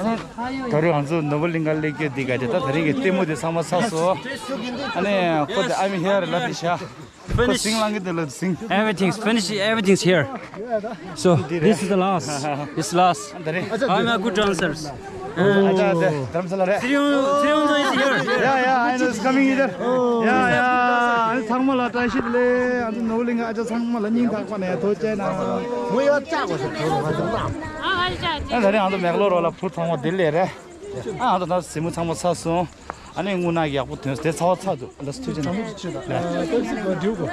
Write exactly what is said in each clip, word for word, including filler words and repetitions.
ད་རུང་ང་ཚོ་ནོར་བུ་གླིང་ག་སླེབས་རྒྱུ་འདི་ག་དེ་ད་ད་རིང་གི་ལྟད་མོ་དེ་ཚང་མ་ཚར་སོང་། ཨ་ནི་ཁོ་དེ་I'm here ལབ་དེ་བཞག་ཁོ་Finish. སིང་ལང་གི་འདུག་ལབ་སིང་། Everything's finish. Everything's here. So this is the last. This last. ད་རེད། I'm a good dancer. ཨ་ཅག་དེ་དྷ་རམ་ས་ལ་རེད། Sriyong, Sriyong is here. Yeah, yeah, I know it's coming either. Yeah, yeah. ཨ་ནི་ཚང་མ་ལ་བཀྲ་ཤིས་བདེ་ལེགས། ཨ་ནི་ནོར་བུ་གླིང་ག་ཨ་ཅག་ཚང་མ་ལ་སྙིང་ཐག་པ་ནས་ཐུགས་རྗེ་གནང་། ཨ་ད་རེད། ཨ་ནི་མེག་ལོར་ལ་བུ་ཚང་མ་བདེ་ལེགས་རེད། ཨ་ད་ད་གཟིགས་མོ་ཚང་མ་ཚར་སོང་། ཨ་ནི་དངོས་གནས་ཡག་པོ་ཐོན་སོང་། དེ་ཚར་བ་ཚར་འདུག་ཨ་ལ་སི་ཐུགས་རྗེ་གནང་།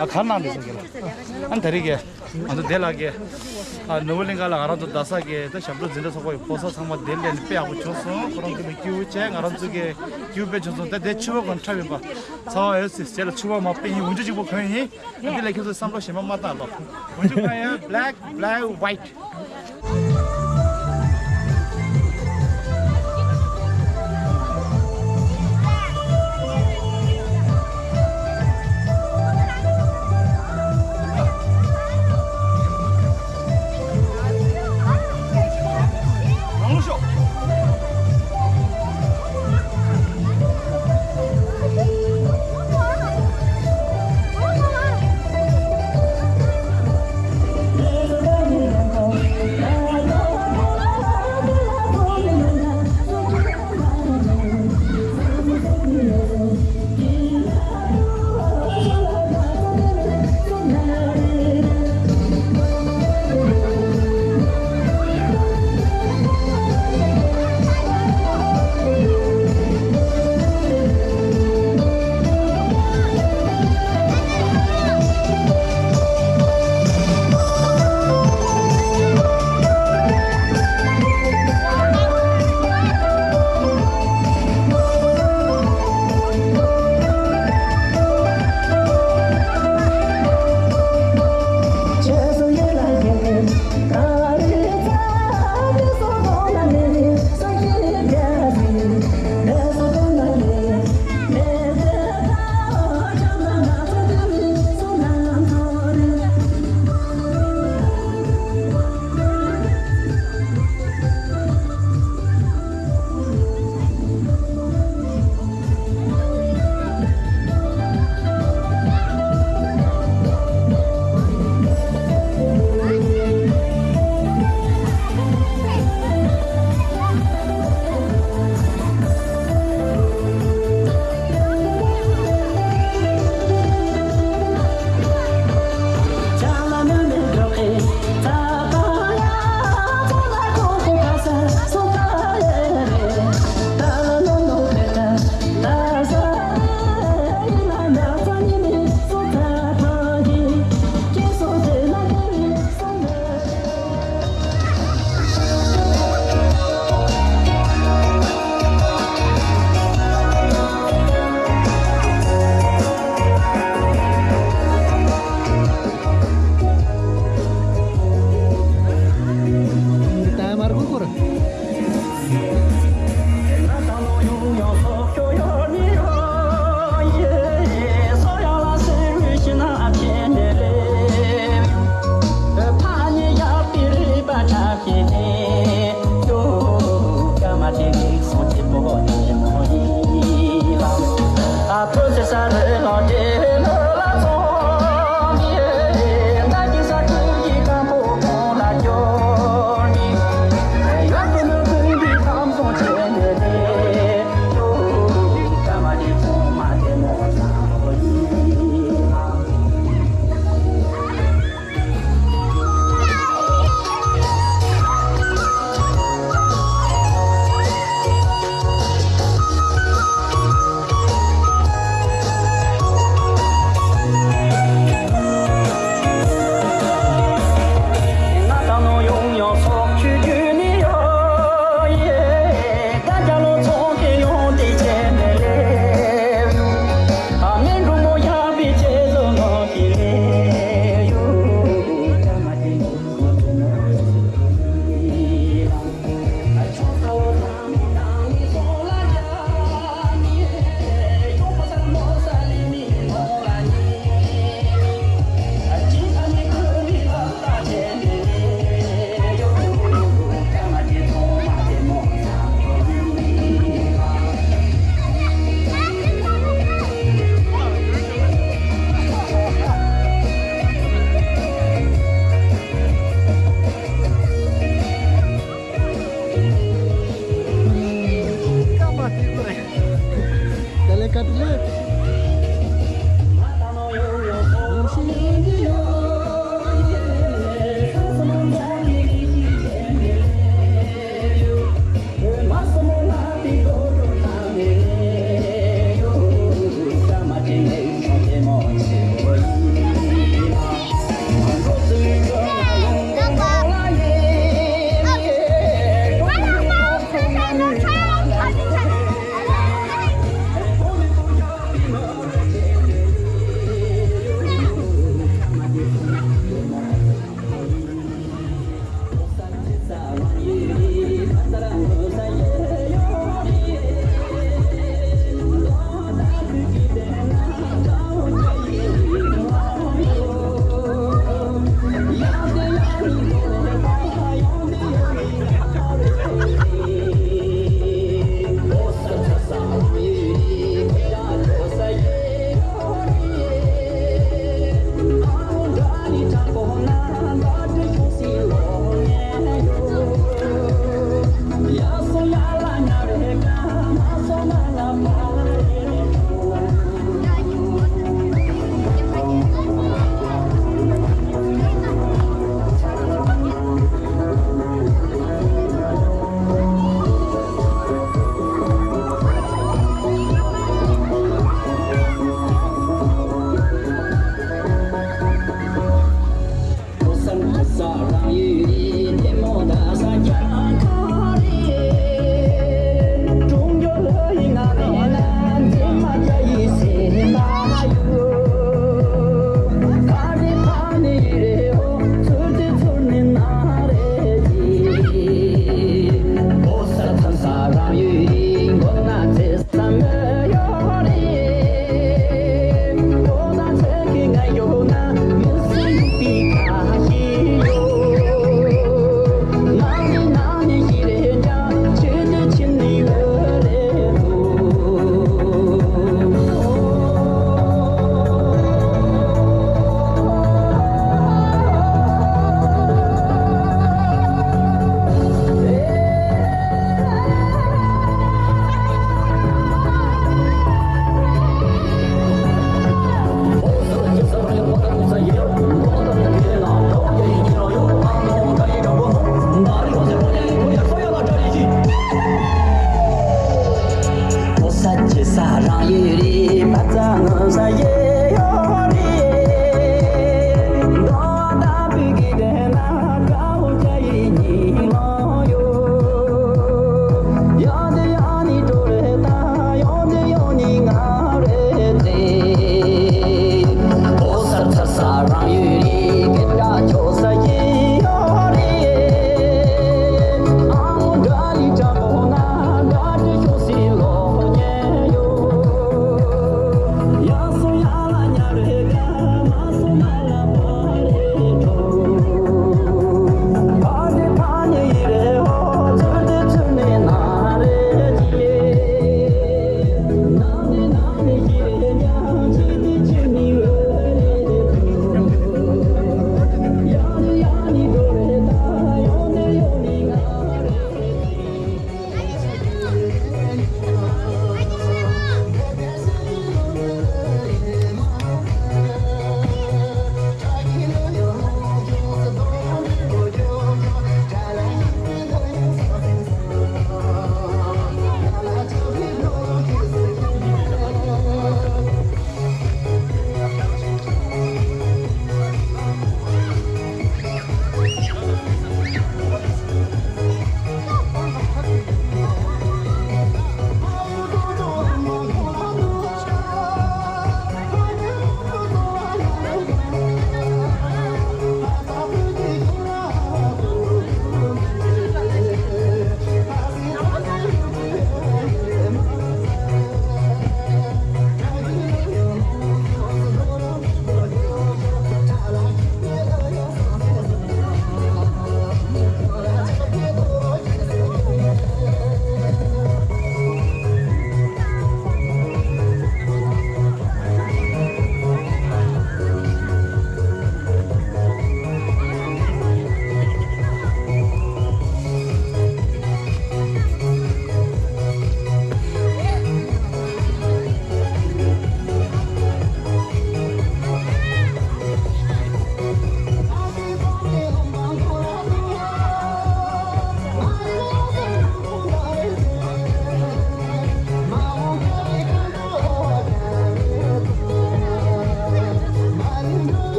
ཨ་གར་གནང་འདུག་ཟེར་གི་ལ། ཨ་ད་རེས་ཀྱི་ང་ཚོ་བདེ་ལགས་ཀྱི་ཨ་ནོར་བུ་གླིང་ག་ལ་ང་རང་ཚོ་རྡ་ས་གི་ད་ཞབས་བྲོ་འཛིན་གྲྭ་ཚོགས་པ་ཡི་ཕོ་གསར་ཚང་མ་བདེ་ལེགས་ནས་དཔེ་ཡག་པོ་བྱུང་སོང་། ཁོ་རང་ཚོ་གི་སྐྱིད་པོ་བྱས། ང་རང་ཚོ་གི་སྐྱིད་པོ་དཔེ་བྱུང་སོང་། ད་དེ་ཕྱི་པོ་གང་འཁྲབ་ཡིན་པ་ཚ་བ་ཡོད་སྲིད་རྗེས་ལ་ཕྱི་པོ་མ་དཔེ་ཡིན། འོན་ཅི་གཅིག་པོ་གང་ཡིན། ཨ་འདི་ལ་ཁྱོད་ཚོ་བསམ་བློ་གཞན་པ་མ་བཏང་རོགས། འོན་ཅི་གང་ཡིན། Black, black, white.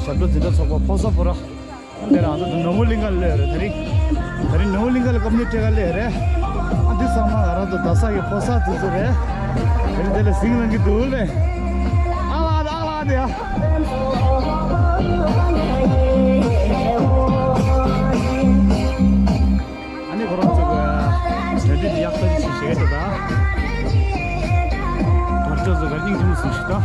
ཞབས་བྲོ་འཛིན་གྲྭ་ཚོགས་པ་ཕོ་གསར་པོ་ར། འདི་རང་ཚོ་ནོར་བུ་གླིང་ག་སླེབས་རེད་ད་རིང་། ད་རིང་ནོར་བུ་གླིང་ག་ལ་སྐུ་མདུན་སྤྲད་ག་སླེབས་རེད། ཨ་འདི་ཚང་མ་ང་རང་ཚོ་རྡ་ས་གི་ཕོ་གསར་དེ་ཚོ་རེད། དེ་རིང་དེ་ལ་ཟིང་ལངས་ཀྱི་འདུག་ལེ། ཨ་ལ་དེ་ཨ་ལ་དེ་ཨ། ཨ་ནི་ཁོ་རང་ཚོ་གི་གྲ་སྒྲིག་ཡག་ཐག་ཆོད་བྱེད་ཀྱི་འདུག་ད། བར་ཆོས་ཚོ་ག་སྙིང་ཐུམ་སུ་ཞིག་ད།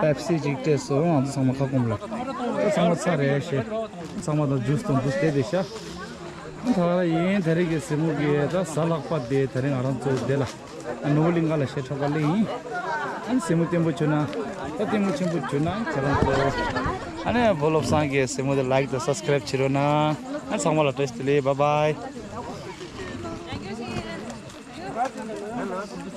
པེབ་སི་ཅིག་སྤྲད་སོང་། ང་ཚོ་ཚང་མ་ཁ་སྐོམ་ལ། ད་ཚང་མ་ཚར་རེད་ཞེས། ཚང་མ་དང་ཇུས་དང་འདུག་སྟེ་བསྡད་ཤག་ད་ཡིན་དེ་རིང་གི་གཟིགས་མོ་གི་ད་གཟའ་ལྷག་པ་དེ་དེ་རིང་ང་རང་ཚོ་དེ་ལ་ནོར་བུ་གླིང་ག་ལ་གཞས་འཁྲབ་ག་སླེབས་ཡིན། ཨ་ནི་གཟིགས་མོ་བརྟན་པོ་བྱུང་ན་ད་བརྟན་པོ་ཆེན་པོ་བྱུང་ན་ཁྱེད་རང་ཚོ་ཨ་ནི་བོ་བློ་བཟང་གི་གཟིགས་མོ་དེ་ལའིག་དང་སབ་སི་ཀ་རེབ་བྱེད་རོགས་གནང་། ཨ་ཚང་མ་ལ་བཀྲ་ཤིས་བདེ་ལེགས། བཱའི་བཱའི།